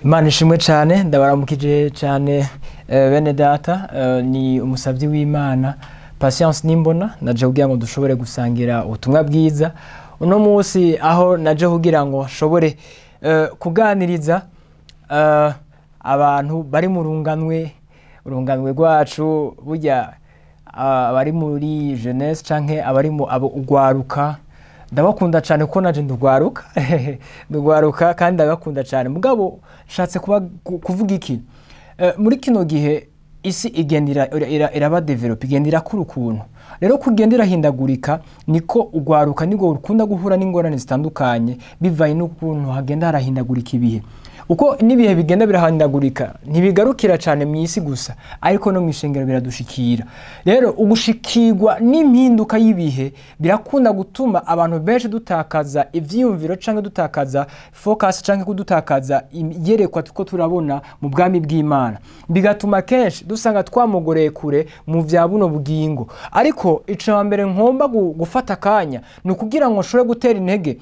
Imana ishimwe cyane, ndabaramukije cyane bene data, ni umusabyi w'Imana Patience Nimbona, naje kugira ngo dushobore gusangira ubutumwa bwiza uno munsi, aho naje kugira ngo nshobore kuganiriza abantu bari mu runganwe, urunganwe rwacu burya abari muri jeunesse canke abari mu abo ugwaruka. Ndabakunda cyane kuko naje ndugwaruka, ndugwaruka kandi ndabakunda cyane. Mugabo nshatse kuvuga iki? Muri kino gihe isi igenda iraba develop, igenda irakura ukuntu. Rero kugenda irahindagurika niko ugwaruka niko rukunda guhura n'ingorane zitandukanye bivanye n'ukuntu hagenda harahindagurika ibihe. Uko n'ibihe bigenda birahindagurika ntibigarukira cyane mu isi gusa, ariko no mu ishengero biradushikira. Rero ugushikirwa n'impinduka y'ibihe birakunda gutuma abantu benshi dutakaza ivyiyumviro canke dutakaza focus canke kudutakaza iyerekwa tuko turabona mu bwami bw'Imana, bigatuma kenshi dusanga twamugoreye kure mu vya buno bugingo. Ariko ico mbere nkomba gufata akanya ni ukugira ngo nshobore gutera intege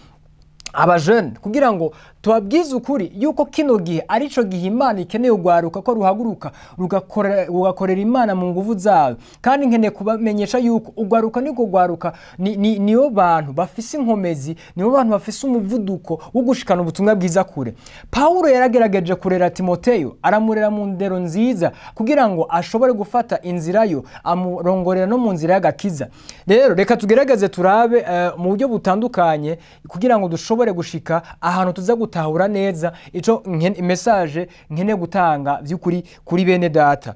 abajene, kugira ngo tubabwize ukuri yuko kino gihe arico gihe Imana ikeneye ugwaruka ko ruhaguruka rugakorera Imana mu nguvu zayo. Kandi nkeneye kubamenyesha yuko ugwaruka niko gwaruka niyo bantu bafise inkomezi, niyo bantu bafise umuvuduko wo gushikana ubutumwa bwiza kure. Paulo yaragerageje kurera Timoteyo, aramurera mu ndero nziza kugira ngo ashobore gufata inzira yo, amurongorera no mu nzira y'agakiza. Rero reka tugerageze turabe mu buryo butandukanye kugira ngo dushobore gushika ahantu tuza gutahura neza ico message nkene gutanga vy'ukuri kuri bene data.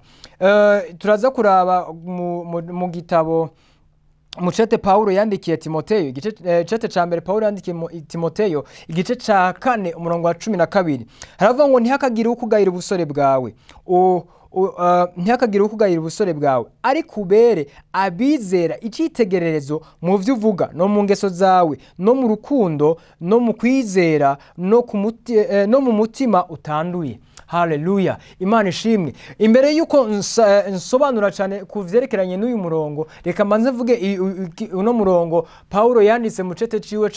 Turaza kuraba mu gitabo mucete Paulo yandikiye Timoteyo, igice cete ca mbere Paulo yandikiye Timoteyo igice ca 4 umurongo wa 12. Haravuga ngo ntihakagire ukugayira ubusore bwawe, ntihakagire ukugayira ubusore bwawe, ariko ubere abizera icitegererezo mu vyo uvuga no mu ngeso zawe no mu rukundo no mu kwizera no no mu mutima utanduye. Haleluya, Imana ishimwe. Imbere yuko nsobanura cyane ku vyerekeranye n'uyu murongo, reka manze mvuge uno murongo Paulo yanditse mu cete ciwe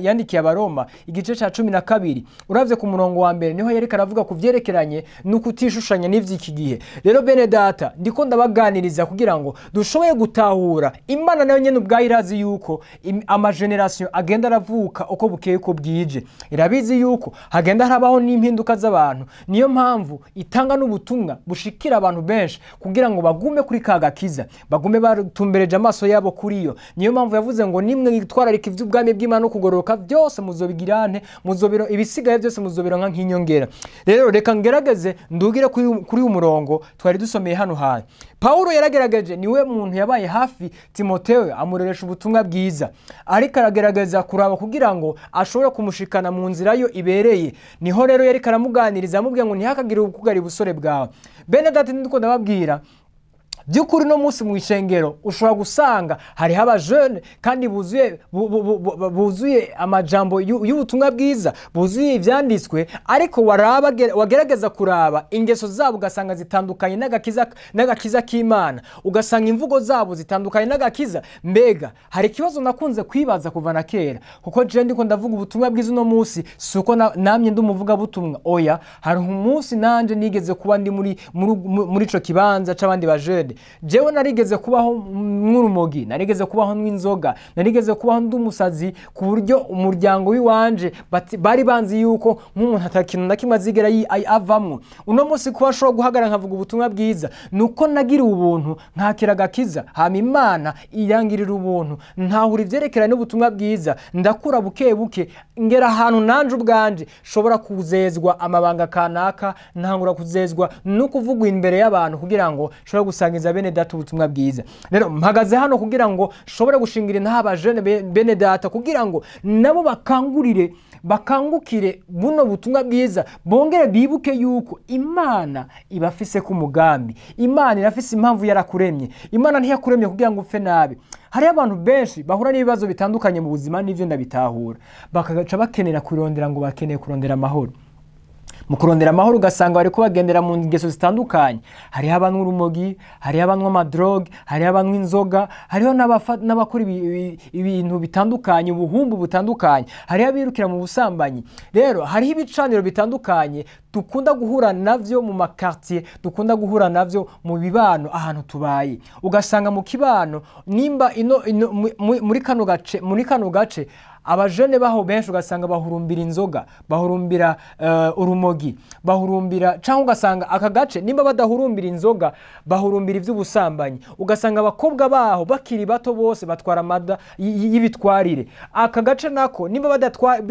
yandikiye Abaroma igice ca 12. Uravye ku murongo wa mbere niho yariko aravuga ku vyerekeranye n'ukutishushanya n'ivy'iki gihe. Rero bene data, ndiko ndabaganiriza kugira ngo dushobore gutahura Imana nayo nyene ubwayo irazi yuko amageneration agenda aravuka uko bukeye uko bwije. Irabizi yuko hagenda harabaho n'impinduka z'abantu. Niyo mpamvu itanga n'ubutumwa bushikira abantu benshi kugira ngo bagume kuri kagakiza, bagume batumbereje amaso yabo kuri yo. Niyo mpamvu yavuze ngo nimwe yitwararika ivy'ubwami bw'Imana no kugororoka byose muzobigirante, muzobiro ibisigaye byose muzobironka nk'inyongera. Rero reka ngerageze ndugire kuri uyu murongo twari dusomeye hano hantu. Paulo yaragerageje, niwe muntu yabaye hafi Timoteyo amureresha ubutumwa bwiza, ariko aragerageza kuraba kugira ngo ashobore kumushikana mu nzira yo ibereye. Niho rero yariko aramuganiriza amubwira ngo ntihakagire ukugara ubusore bwawe. Bene data, ndiko ndababwira by'ukuri no munsi mu ishengero ushobora gusanga hariho abajene kandi buzuye amajambo y'ubutumwa bwiza, buzuye ivyanditswe, ariko wagerageza kuraba ingeso zabo ugasanga zitandukanye n'agakiza k'Imana, ugasanga imvugo zabo zitandukanye n'agakiza. Mbega hari ikibazo nakunze kwibaza kuva na kera, kuko je ndiko ndavuga ubutumwa bwiza uno munsi suko namye ndumuvuga butumwa, oya. Hari umunsi nanje nigeze kuba ndi muri ico kibanza c'abandi bajene. Jewe narigeze kubaho mw'urumogi, narigeze kubaho nw'inzoga, narigeze kubaho ndumusazi ku buryo umuryango w'iwanje bari banzi yuko nk'umuntu atakintu na kimwe azigera avamwo. Uno munsi kuba ashobora guhagarara nkavuga ubutumwa bwiza nuko nagira ubuntu nkakira agakiza, hama Imana irangirira ubuntu, ntahura ivyerekeranye n'ubutumwa bwiza, ndakura buke buke ngera ahantu nanje ubwanje shobora kuzezwa amabanga kanaka, ntangura kuzezwa no kuvugwa imbere y'abantu kugira ngo shobora gusangiza bene data ubutumwa bwiza. Rero mpagaze hano kugira ngo shobore gushingira intaha abajene bene data kugira ngo nabo bakangukire buno butumwa bwiza, bongere bibuke yuko Imana ibafise ku mugambi. Imana irafise impamvu yarakuremye. Imana ntiyakuremye kugira ngo upfe nabi. Hari abantu benshi bahura n'ibibazo bitandukanye mu buzima, n'ivyo ndabitahura, bakaca bakenera kurondera ngo bakeneye kurondera amahoro. Mu kurondera amahoro ugasanga bariko bagendera mu ngeso zitandukanye. Hariho abanywa urumogi, hariho abanywa amadroge, hariho abanywa inzoga, hariho n'abakora ibintu bitandukanye, ubuhumbu butandukanye, hariho abirukira mu busambanyi. Rero hariho ibicaniro bitandukanye dukunda guhura navyo mu makartier, dukunda guhura navyo mu bibano ahantu tubaye. Ugasanga mu kibano nimba ino, ino muri kano gace abajene baho benshi ugasanga bahurumbira inzoga, bahurumbira urumogi, bahurumbira, cyangwa ugasanga aka gace nimba badahurumbira inzoga bahurumbira iby'ubusambanyi. Ugasanga abakobwa baho bakiri bato bose batwara amada y'ibitwarire. Aka gace nako nimba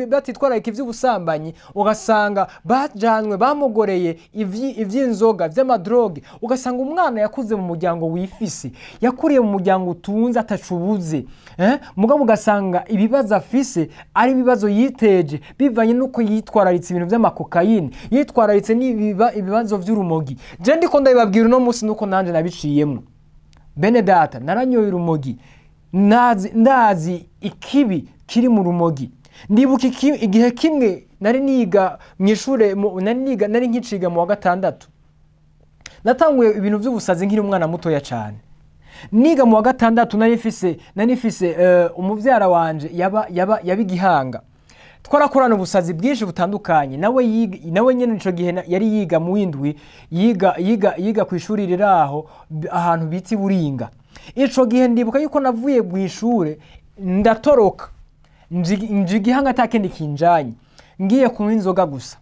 batitwararika iby'ubusambanyi, ugasanga bajanwe bamugoreye ivy'inzoga, vy'amadroge. Ugasanga umwana yakuze mu muryango wifise, yakuriye mu muryango utunze atacubuze, eh? Mugabo ugasanga ibibazo afise ari ibibazo yiteje bivanye nuko yitwararitse ibintu vy'amakokayine, yitwararitse ibibazo vy'urumogi. Je ndiko ndabibabwira uno munsi nuko nanje nabiciyemo. Bene data, naranyoye urumogi, ndazi ikibi kiri mu rumogi. Ndibuka igihe kimwe nari niga mw'ishure, nari niga, nari nkiciga mu wa gatandatu. Natanguye ibintu by'ubusazi nkiri umwana mutoya cyane. Niga mu wa gatandatu, nari mfise umuvyara wanje yaba igihanga, twarakorana ubusazi bwinshi butandukanye. Nawe yiga, nawe nyene ico gihe yari yiga mu windwi, yiga ku ishuri riraho ahantu bita i Buringa. Ico gihe ndibuka yuko navuye mu ishure ndatoroka, nje igihanga atakindi kinjanye, ngiye kunywa inzoga gusa.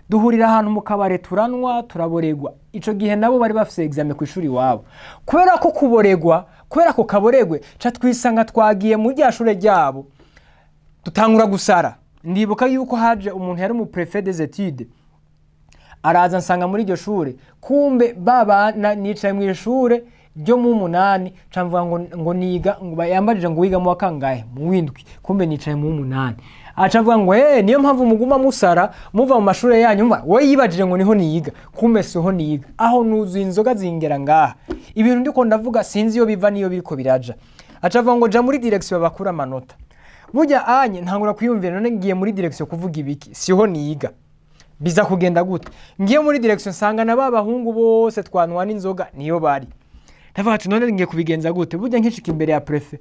Duhurira ahantu mu kabare, turanwa, turaboregwa. Ico gihe nabo bari bafise examen ku ishuri iwabo. Kubera ko kuboregwa, kubera ko kaboregwe, ca twisanga twagiye mu rya shure ryabo, dutangura gusara. Ndibuka yuko haje umuntu yari umu préfet des études, araza nsanga muri iryo shure. Kumbe baba nicaye mu ishure ryo mu munani, ca mvuga ngo niga, ngo yambajije ngo wiga mu wa kangahe? Mu windwi. Kumbe nicaye mu munani. Aca avuga ngo niyo mpamvu muguma musara muva mu mashure yanyu. Mva we yibajije ngo niho niga, kumbe siho niga. Aho nuzuye inzoga zingera ngaha. Ibintu ndiko ndavuga sinzi iyo biva niyo biriko biraja. Aca avuga ngo ja muri direction babakura amanota. Burya anye ntangura kwiyumvira, none ngiye muri direction kuvuga ibiki? Siho niga, biza kugenda gute? Ngiye muri direction nsanga na ba bahungu bose twanwa n'inzoga niyo bari. Ndavuga ati none ngiye kubigenza gute? Burya nkishika imbere ya préfet,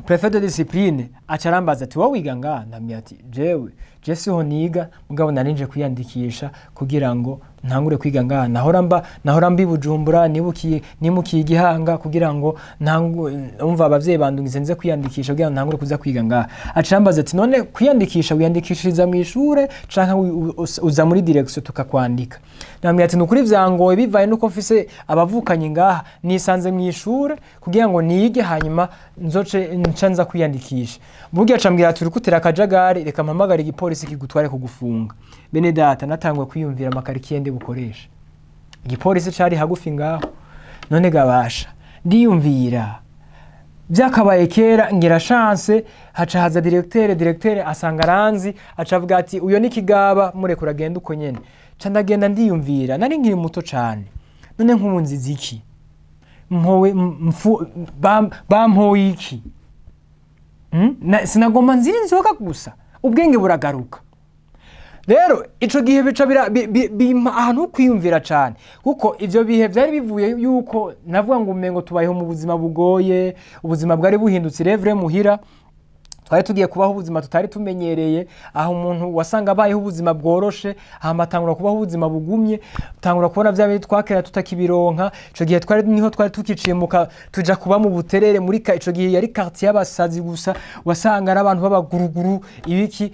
préfet de discipline, aca arambaza ati wowe wiga ngaha? Ndamubwira ati jewe je siho niga, mugabo narinje kwiyandikisha kugira ngo ntangure kwiga ngaha. Nahora mbi Bujumbura, nibukiye nimukiye igihanga kugira ngo ntangu umva abavyeyi bandungize nze kwiyandikisha kugira ngo ntangure kuza kwiga ngaha. Aca arambaza ati none kwiyandikisha wiyandikishiriza mu ishure canke uza muri direction tukakwandika? Ndamubwira ati nukuri vyangoye, bivaye nuko mfise abavukanye ngaha, nisanze mu ishure kugira ngo nige, hanyuma nzoce nca nza kwiyandikisha. Burya aca ambwira ati uriko utera akajagari, reka mpamagare igipolisi kigutware kugufunga. Bene data, natanguye kwiyumvira amakarikiye ndi bukoresha. Igipolisi cari hagufi ngaho. None gabasha, ndiyumvira byakabaye kera ngira chance, haca haza directeur. Directeur asanga aranzi, aca avuga ati uyo ni kigaba, murekura agenda uko nyene. Ca ndagenda. Ndiyumvira, nari nkiri muto cane, none nk'ubu nzize iki? Mpowe bampoye iki? Sinagomba nzira inzoga gusa. Ubwenge buragaruka. Rero ico gihe bica bimpa ahantu ho kwiyumvira cane, kuko ivyo bihe vyari bivuye yuko navuga ngo umengo tubayeho mu buzima bugoye, ubuzima bwari buhindutse revre muhira. Twari tugiye kubaho ubuzima tutari tumenyereye, aho umuntu wasanga abayeho ubuzima bworoshe, hama atangura kubaho ubuzima bugumye, tangura kubona vya bindi twakera tutakibironka. Ico gihe twari niho twari tukicimuka tuja kuba mu Buterere, muri ico gihe yari quartier y'abasazi gusa, wasanga ari abantu b'abaguruguru ibiki,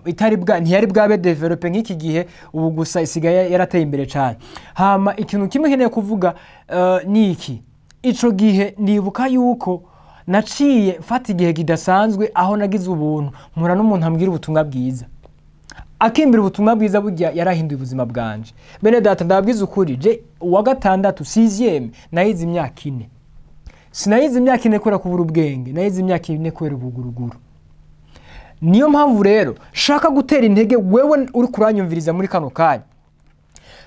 itari bwa ntiyari bwabe développé nk'iki gihe ubu, gusa isigaye yarateye imbere cane. Hama ikintu kimwe nkeneye kuvuga ni iki: ico gihe nibuka yuko naciye mfata igihe kidasanzwe, aho nagize ubuntu mpura n'umuntu ambwira ubutumwa bwiza, akimbira ubutumwa bwiza. Burya yarahinduye ubuzima bwanje. Bene data, ndababwiza ukuri, je uwa gatandatu, sixième, nayize imyaka 4. Sinayize imyaka 4 kubera kubura ubwenge, nayize imyaka 4 kubera ubuguruguru. Niyo mpamvu rero shaka gutera intege wewe uri kuranyumviriza muri kano kanya.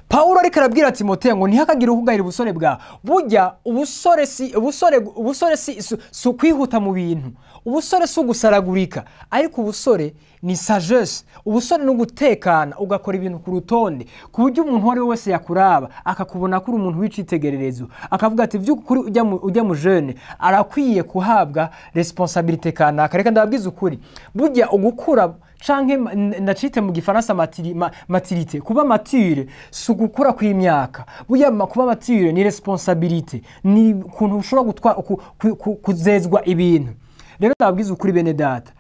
Pawulo ariko arabwira Timoteyo ngo ntihakagire ukugayira ubusore bwawe. Burya ubusore si ubusore, ubusore si ukwihuta mu bintu, ubusore si ugusaragurika, ariko ubusore ni sagesse. Ubusore ni ugutekana, ugakora ibintu ku rutonde, ku buryo umuntu uwo ari we wese yakuraba akakubona ko uri umuntu w'icitegererezo, akavuga ati by'ukuri ujya mu jeune arakwiye kuhabwa responsabilité kanaka. Reka ndababwiza ukuri, burya ugukura canke ndacite mu gifaransa maturité, kuba mature si ugukura kw'imyaka. Burya kuba mature ni responsabilité, ni ukuntu ushobora kuzezwa ibintu. Rero ndababwiza ukuri bene data,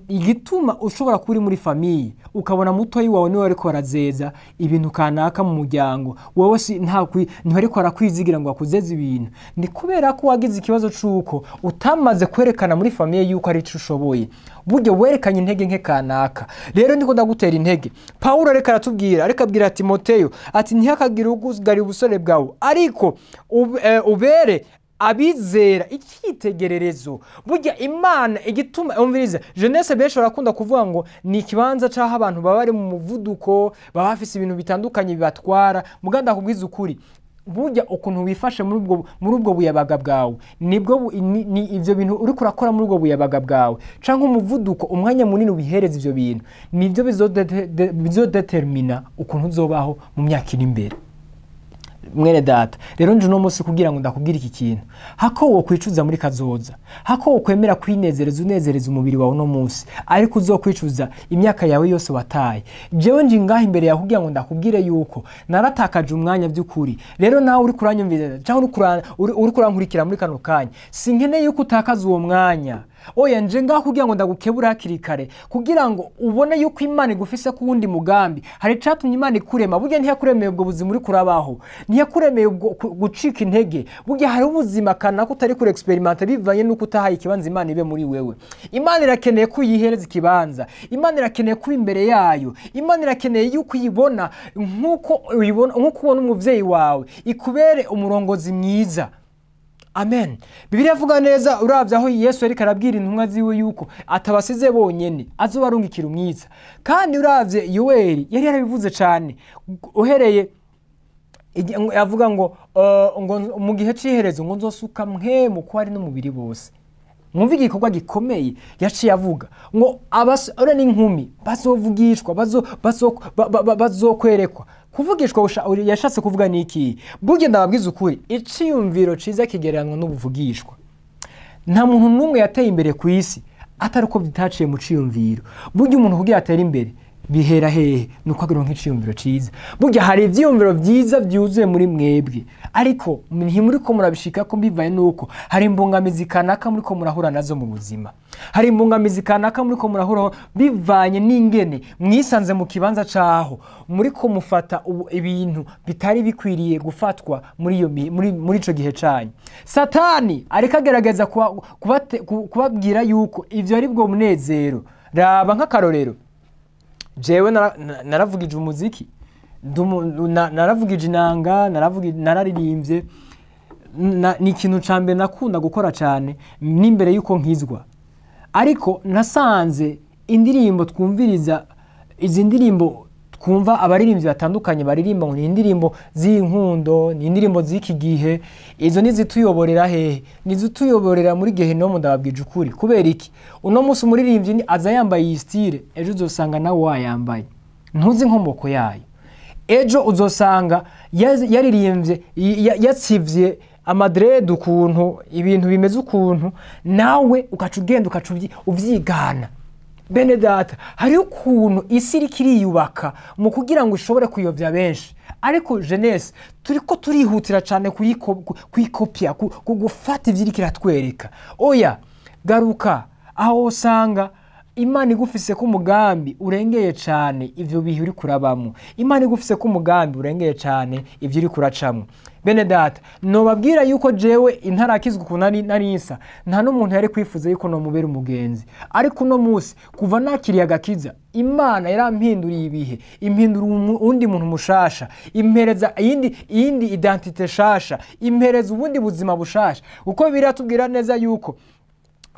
igituma ushobora kuba uri muri famille ukabona mutoyi wawe niwe ariko arazeza ibintu kanaka mu muryango, wowe si nta ntibariko arakwizigira ngo akuzeze ibintu, ni kubera ko wagize ikibazo c'uko utamaze kwerekana muri famille yuko ari ico ushoboye. Burya werekanye intege nke kanaka. Rero ndiko ndagutera intege. Pawulo ariko aratubwira, ariko abwira Timoteyo ati ntihakagire ugugarira ubusore bwawe, ariko ubere abizera icyitegererezo. Burya Imana igituma umviriza jeunesse, benshi barakunda kuvuga ngo ni ikibanza c'aho abantu baba bari mu muvuduko, baba bafise ibintu bitandukanye bibatwara. Muganda kubwiza ukuri, burya ukuntu wifashe muri ubwo buyabaga bwawe, nibwo ni ivyo bintu uriko urakora muri ubwo buyabaga bwawe canke umuvuduko, umwanya munini ubihereza ivyo bintu, nivyo bizodetermina ukuntu uzobaho mu myaka iri imbere. Mwene data, rero nje uno munsi kugira ngo ndakubwire iki kintu: hako wo kwicuza muri kazoza, hako wo kwemera kwinezereza unezereza umubiri wawe uno munsi, ariko uzokwicuza imyaka yawe yose wataye. Jewe nje ngaha imbere yawe kugira ngo ndakubwire yuko naratakaje umwanya by'ukuri. Rero nawe uri kuranyumviriza cyangwa uri kurankurikira muri kano kanya, sinkeneye yuko utakaza uwo mwanya. Oya, nje ngaho kugira ngo ndagukebura hakiri kare, kugira ngo ubone yuko Imana igufise ku wundi mugambi. Hari icatumye Imana ikurema. Burya ntiyakuremeye ubwo buzima uri kurabaho, ntiyakuremeye ubwo gucika intege. Burya hari ubuzima kanaka utari kuri experimenta bivanye n'uko utahaye ikibanza Imana ibe muri wewe. Imana irakeneye ko uyihereza ikibanza, Imana irakeneye kuba imbere yayo, Imana irakeneye yuko uyibona nk'uko uyibona, nk'uko ubona umuvyeyi wawe, ikubere umurongozi mwiza. Amen. Bibiliya ivuga neza, uravye aho Yesu yariko arabwira intumwa ziwe yuko atabasize bonyene, azobarungikira umwiza. Kandi uravye Yoweri yari yarabivuze cane, uhereye avuga ngo mu gihe c'iherezo ngo nzosuka mpwemu ko ari n'umubiri bose. Mwumva igikorwa gikomeye yaciye avuga ngo abasore n'inkumi bazovugishwa, bazokwerekwa. Kuvugishwa yashatse kuvuga ni iki? Burya ndababwiza ukuri, iciyumviro ciza kigereranywa n'ubuvugishwa. Nta muntu n'umwe yateye imbere ku isi atari uko bitaciye mu ciyumviro. Burya umuntu kugira atere imbere bihera hehe? Ni uko agira nk'iciyumviro ciza. Burya hari ivyiyumviro vyiza vyuzuye muri mwebwe, ariko ntimuriko murabishikako bivanye n'uko hari imbogamizi kanaka muriko murahura nazo mu buzima, hari imbogamizi kanaka muriko murahura bivanye n'ingene mwisanze mu kibanza caho muriko mufata ibintu bitari bikwiriye gufatwa muri ico gihe canyu. Satani ariko agerageza kubabwira yuko ivyo ari bwo munezero. Raba nk'akarorero, jewe naravugije umuziki, naravugije inanga, nararirimbye. Ni ikintu ca mbere nakunda gukora cane n'imbere yuko nkizwa. Ariko nasanze indirimbo twumviriza, izi ndirimbo twumva abaririmbyi batandukanye baririmba ngo ni indirimbo z'inkundo, ni indirimbo z'iki gihe, izo nizituyoborera hehe? Nizituyoborera muri gehinomu, ndababwije ukuri. Kubera iki? Uno munsi umuririmbyi aza yambaye iyi style, ejo uzosanga nawe wayambaye, ntuzi inkomoko yayo. Ejo uzosanga yaririmbye yatsivye amadread ukuntu ibintu bimeze ukuntu, nawe ugaca ugenda ugaca uvyigana. Bene data, hariho ukuntu isi iriko iriyubaka mu kugira ngo ishobore kuyovya benshi, ariko jeunesse turiko turihutira cane kuyikopya, gufata ivyo iriko iratwereka. Oya, garuka aho usanga Imana igufise ko umugambi urengeye cane ivyo bihe uri kurabamwo, Imana igufise ko umugambi urengeye cane ivyo uri kuracamwo. Bene data, nobabwira yuko jewe intarakizwa ukuntu nari nsa, nta n'umuntu yari kwifuza yuko nomubera umugenzi. Ariko uno munsi kuva nakiriye agakiza, Imana yarampinduriye ibihe, impindura uwundi muntu mushasha, impereza iyindi identité shasha, impereza ubundi buzima bushasha, kuko biratubwira neza yuko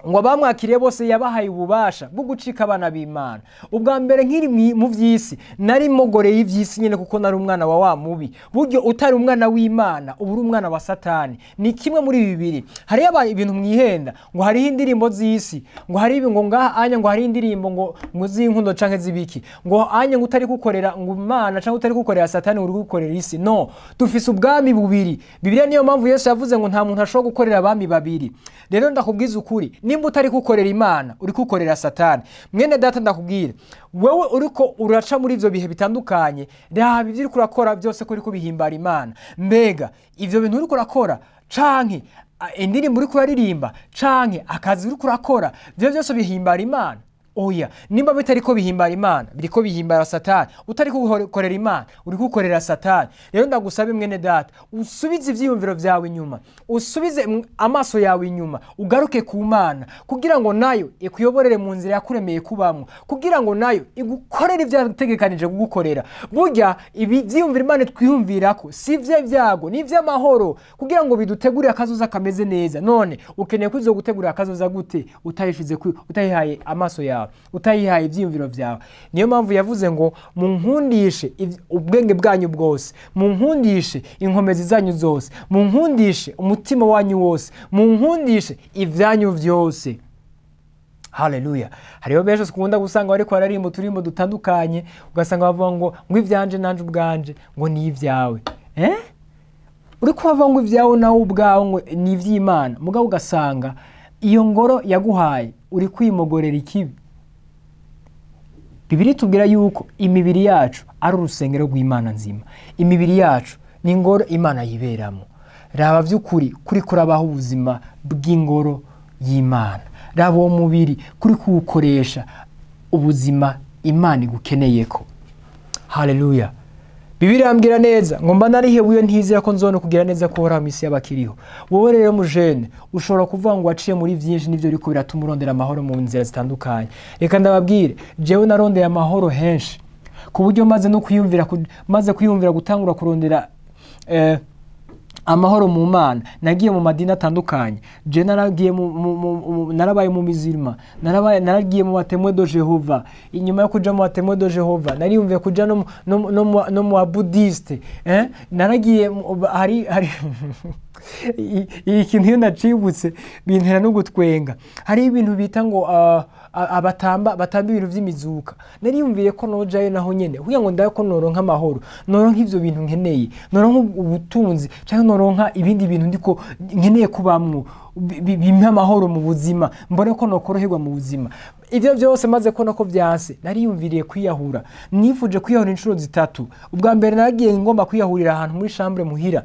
Ngo abamwakiriye bose yabahaye ububasha bwo gucika abana b'Imana. Ubwa mbere nkiri mu vy'isi nari mogoreye ivy'isi nyene, kuko nari umwana wa mubi. Buryo utari umwana w'Imana uba uri umwana wa Satani, ni kimwe muri bibiri. Hariyo ibintu mwihenda ngo hariho indirimbo z'isi, ngo hari ibi, ngo ngaha anya ngo hari indirimbo ngo z'inkundo canke z'ibiki, ngo anya ngo utari gukorera ngo Imana canke utari gukorera Satani uri gukorera isi. No, dufise ubwami bubiri. Bibiliya niyo mpamvu Yesu yavuze ngo nta muntu ashobora gukorera abami babiri. Rero ndakubwiza ukuri, nimba utari gukorera Imana uri gukorera Satani. Mwene data, ndakubwira wewe uriko uraca muri ivyo bihe bitandukanye, raba ivyo uriko urakora byose ko uriko bihimbara Imana. Mbega ivyo bintu uriko urakora canke indirimbo uriko uraririmba canke akazi uriko urakora, ivyo byose bihimbara Imana? Oya, nimba bitariko bihimbara Imana biriko bihimbara Satani. Utari gukorera Imana uri gukorera Satani. Rero ndagusabe mwene data, usubize ivyiyumviro vyawe inyuma, usubize amaso yawe inyuma, ugaruke ku Mana, kugira ngo nayo ikuyoborere mu nzira yakuremeye kubamwo, kugira ngo nayo igukorere ivyo yategekanije kugukorera. Burya ibi vyiyumviro Imana twiyumvirako si ivy'ibyago, ni ivy'amahoro, kugira ngo bidutegurire akazoza kameze neza. None ukeneye ko izogutegurira akazoza gute utayishize utayihaye amaso yawe, utayihaye ivyiyumviro vyawe? Niyo mpamvu yavuze ngo munkundishe ubwenge bwanyu bwose, munkundishe inkomezi zanyu zose, munkundishe umutima wanyu wose, munkundishe ivyanyu vyose. Haleluya. Hariho benshi ukunda gusanga bariko bararimba uturimbo dutandukanye, ugasanga bavuga ngo ivyanje nanje ubwanje ngo ni ivyawe. Uriko bavuga ngo ivyawe nawe ubwawe ngo ni ivy'Imana, mugabo ugasanga iyo ngoro yaguhaye uri kwimogorera ikibi. Bibiliya itubwira yuko imibiri yacu ari urusengero rw'Imana nzima. Imibiri yacu ni ingoro Imana yiberamo. Raba vy'ukuri kuri kurabaho ubuzima bw'ingoro y'Imana. Raba uwo mubiri kuri kuwukoresha ubuzima Imana igukeneyeko. Haleluya. Bibiliya irambwira neza ngo mba narihebuye ntizera ko nzona kugira neza ko uhoraho mw'isi y'abakiriho. Wowe rero mujene ushobora kuvuga ngo waciye muri vyinshi, nivyo biriko biratuma urondera amahoro mu nzira zitandukanye. Reka ndababwire, jewe narondeye amahoro henshi, ku buryo maze no kwiyumvira maze kwiyumvira gutangura kurondera amahoro mu Mana, nagiye mu madini atandukanye. Je naragiye narabaye mu mizirima, naragiye mu batemwe de Jehova. Inyuma yo kuja mu batemwe de Jehova nariyumviye kuja no mu Buddhiste, naragiye hari ikintu iyo nacibutse bintera no gutwenga. Hari ibintu bita ngo abatamba batamba ibintu vy'imizuka. Nariyumviye ko nojayo naho nyene kugira ngo ndabe ko noronka amahoro, noronka ivyo bintu nkeneye, noronka ubutunzi canke noronka ibindi bintu ndiko nkeneye kubamwo bimpa amahoro mu buzima, mbone ko nokoroherwa mu buzima. Ivyo byose maze kubona ko vyanse, nariyumviriye kwiyahura. Nifuje kwiyahura inshuro zitatu. Ubwa mbere naragiye ngomba kwiyahurira ahantu muri chambre muhira,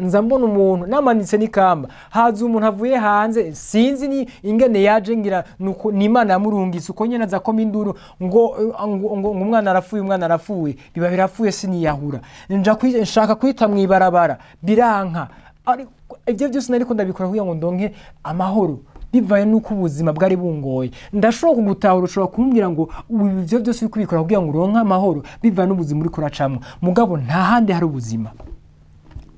nza mbona umuntu namanitse n'ikamba, haza umuntu avuye hanze, sinzi ni ingene yaje, ngira nuko ni Imana yamurungitse, uko nyene aza koma induru ngo umwana arapfuye, umwana arapfuye, biba birapfuye, siniyahura. Nja nshaka kwita mw'ibarabara biranka. Ivyo byose nariko ndabikora kugira ngo ndonke amahoro, bivaye nuko ubuzima bwari bungoye. Ndashobora kugutahura, ushobora kumbwira ngo ivyo byose uri kubikora kugira ngo uronke amahoro bivaye n'ubuzima uriko uracamwo, mugabo nta handi hari ubuzima,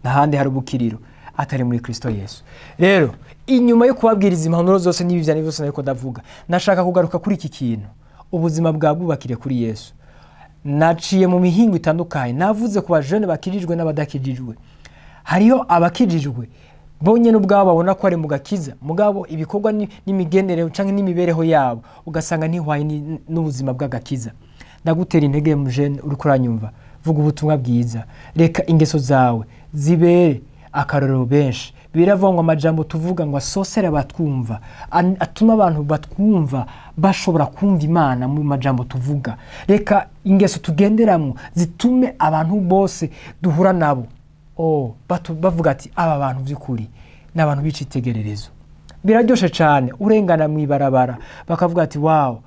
nta handi hari ubukiriro atari muri Kristo Yesu. Rero inyuma yo kubabwiriza impanuro zose n'ibi vyane byose nariko ndavuga, nashaka kugaruka kuri iki kintu: ubuzima bwabwubakire kuri Yesu. Naciye mu mihingo itandukanye, navuze ku bajene bakirijwe n'abadakijijwe. Hariho abakijijwe bonyene ubwabo babona ko ari mu gakiza, mugabo ibikorwa n'imigendere canke n'imibereho yabo ugasanga ntihwaye n'ubuzima bw'agakiza. Ndagutera intege mujene uriko uranyumva, vuga ubutumwa bwiza, reka ingeso zawe zibere akarorero benshi. Biravuga ngo amajambo tuvuga ngo asosere abatwumva, atuma abantu batwumva bashobora kumva Imana mu majambo tuvuga. Reka ingeso tugenderamwo zitume abantu bose duhura nabo bavuga ati aba bantu by'ukuri ni abantu b'icitegererezo. Biraryoshe cane urengana mw'ibarabara bakavuga ati wow,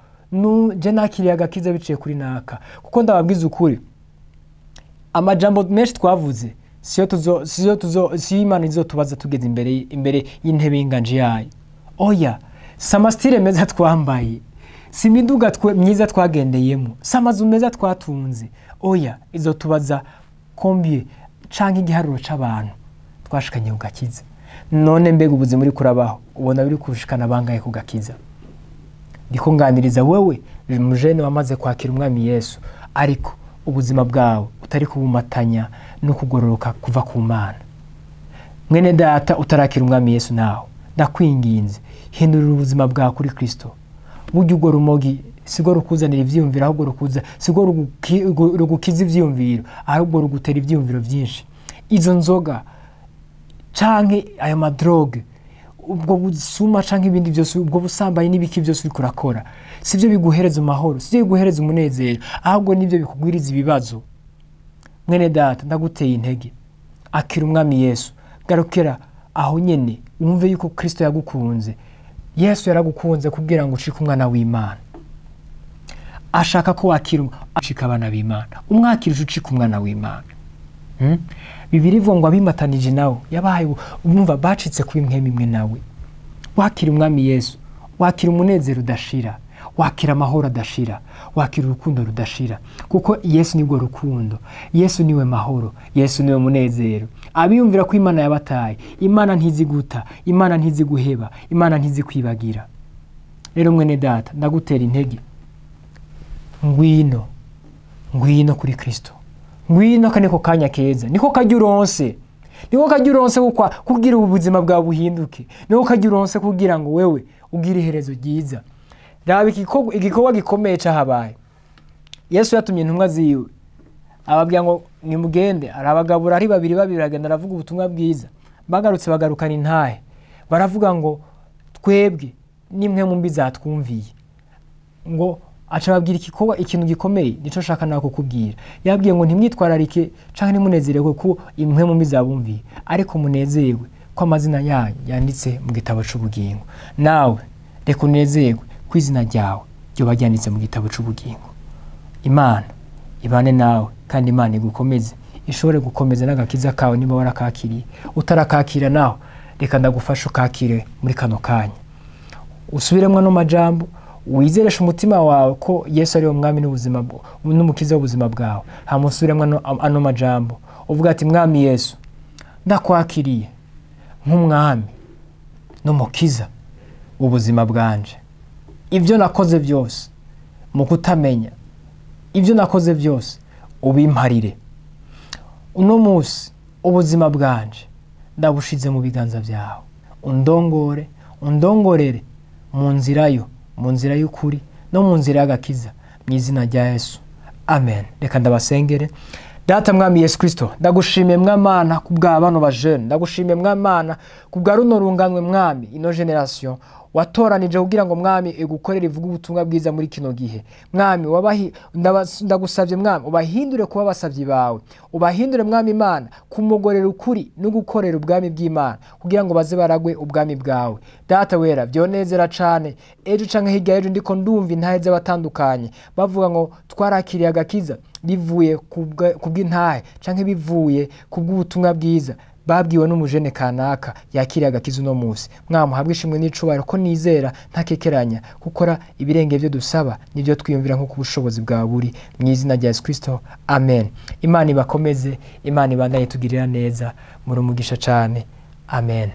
je nakiriye agakiza biciye kuri naka. Kuko ndababwiza ukuri, amajambo menshi twavuze siyo Imana izotubaza tugeze imbere y'intebe y'inganji yayo. Oya, si amasitire meza twambaye, si imiduga myiza twagendeyemo, si amazu meza twatunze. Oya, izotubaza combien canke igiharuro c'abantu twashikanye ku gakiza. None mbega ubuzima uri kurabaho ubona biri kushikana bangahe ku gakiza? Ndiko nganiriza wewe mujene wamaze kwakira umwami Yesu, ariko ubuzima bwawe utari kubumatanya no kugororoka kuva ku Mana. Mwene data utarakira umwami Yesu, nawe ndakwinginze, hindurira ubuzima bwawe kuri Kristo. Burya urwo rumogi siko rukuzanira ivyiyumviro, ahubwo rukuza siko rugukiza ivyiyumviro, ahubwo rugutera ivyiyumviro vyinshi. Izo nzoga canke ayo madroge, ubwo busuma canke ibindi byose, ubwo busambanyi n'ibiki byose uriko urakora, sivyo biguhereza amahoro, sivyo biguhereza umunezero, ahubwo nivyo bikugwiriza ibibazo. Mwene data, ndaguteye intege, akira umwami Yesu, garukira aho nyene wumve yuko Kristo yagukunze. Yesu yaragukunze kugira ngo ucike umwana w'Imana. Ashaka ko wakira ucika abana b'Imana, umwakirije ucika umwana w'Imana. Bibiri ivuga ngo abimatanije nawe yabahaye umva bacitse kuba imwemu imwe nawe. Wakira umwami Yesu, wakira umunezero udashira, wakira amahoro adashira, wakira urukundo rudashira, kuko Yesu nibwo rukundo, Yesu niwe mahoro, Yesu niwe munezero. Abiyumvira ko Imana yabataye, Imana ntizi guta, Imana ntizi guheba, Imana ntizi kwibagira. Rero mwene data, ndagutera intege, ngwino, ngwino kuri Kristo, ngwino. Aka niko kanya keza, niko kajya uronse, niko kajya uronse kugira ubuzima bwawe buhinduke, niko kajya uronse kugira ngo wewe ugire iherezo ryiza. Raba igikorwa gikomeye cahabaye. Yesu yatumye intumwa ziwe, ababwira ngo nimugende, arabagabura ari babiri babiri, aragenda aravuga ubutumwa bwiza. Bagarutse bagarukana intahe, baravuga ngo twebwe nimwe mu mbi zatwumviye. Ngo aca ababwira igikorwa, ikintu gikomeye, nico nshaka nawe kukubwira. Yabwiye ngo ntimwitwararike canke ntimunezererwe ko imwe mu mbi zabumviye, ariko munezerwe ko amazina yanyu yanditse mu gitabo c'ubugingo. Nawe reka unezerwe ko izina ryawe ryoba ryanditse mu gitabo c'ubugingo. Imana ibane nawe, kandi Imana igukomeze, ishobore gukomeza n'agakiza kawe niba warakakiriye. Utarakakira naho, reka ndagufasha ukakire muri kano kanya. Usubiremo ano majambo, wizereshe umutima wawe ko Yesu ari we mwami n'ubuzima n'umukiza w'ubuzima bwawe. Hama usubiremo ano majambo, uvuga ati mwami Yesu, ndakwakiriye nk'umwami n'umukiza w'ubuzima bwanje. Ibyo nakoze byose mu kutamenya, ibyo nakoze byose ubimparire. Uno munsi ubuzima bwanje ndabushize mu biganza byawe, undongore, undongorere mu nzira yo, mu nzira y'ukuri no mu nzira y'agakiza, mu izina rya Yesu, amen. Reka ndabasengere. Data mwami Yesu Kristo, ndagushimiye mwamana kubwa bano bajene, ndagushimiye mwamana kubwa runo runganwe mwami, ino generation watoranije kugira ngo mwami igukorere ivuge ubutumwa bwiza muri kino gihe. Mwami ndagusavye mwami ubahindure kuba abasavyi bawe, ubahindure mwami Imana kumugorera ukuri no gukorera ubwami bw'Imana kugira ngo baze baragwe ubwami bwawe. Data wera, vyonezera cane ejo canke hirya ejo ndiko ndumva intahe z'abatandukanye bavuga ngo twarakiriye agakiza bivuye kubw'intahe canke bivuye kubw'ubutumwa bwiza babwiwe n'umujene kanaka yakiriye agakiza uno munsi. Mwami uhabwe ishimwe n'icubahiro ko nizera ntakekeranya gukora ibirenge byo dusaba nibyo twiyumvira nk'uko ubushobozi bwawe buri, mu izina rya Yesu Kristo, amen. Imana ibakomeze, Imana ibandanye itugirira neza, muri umugisha cane, amen.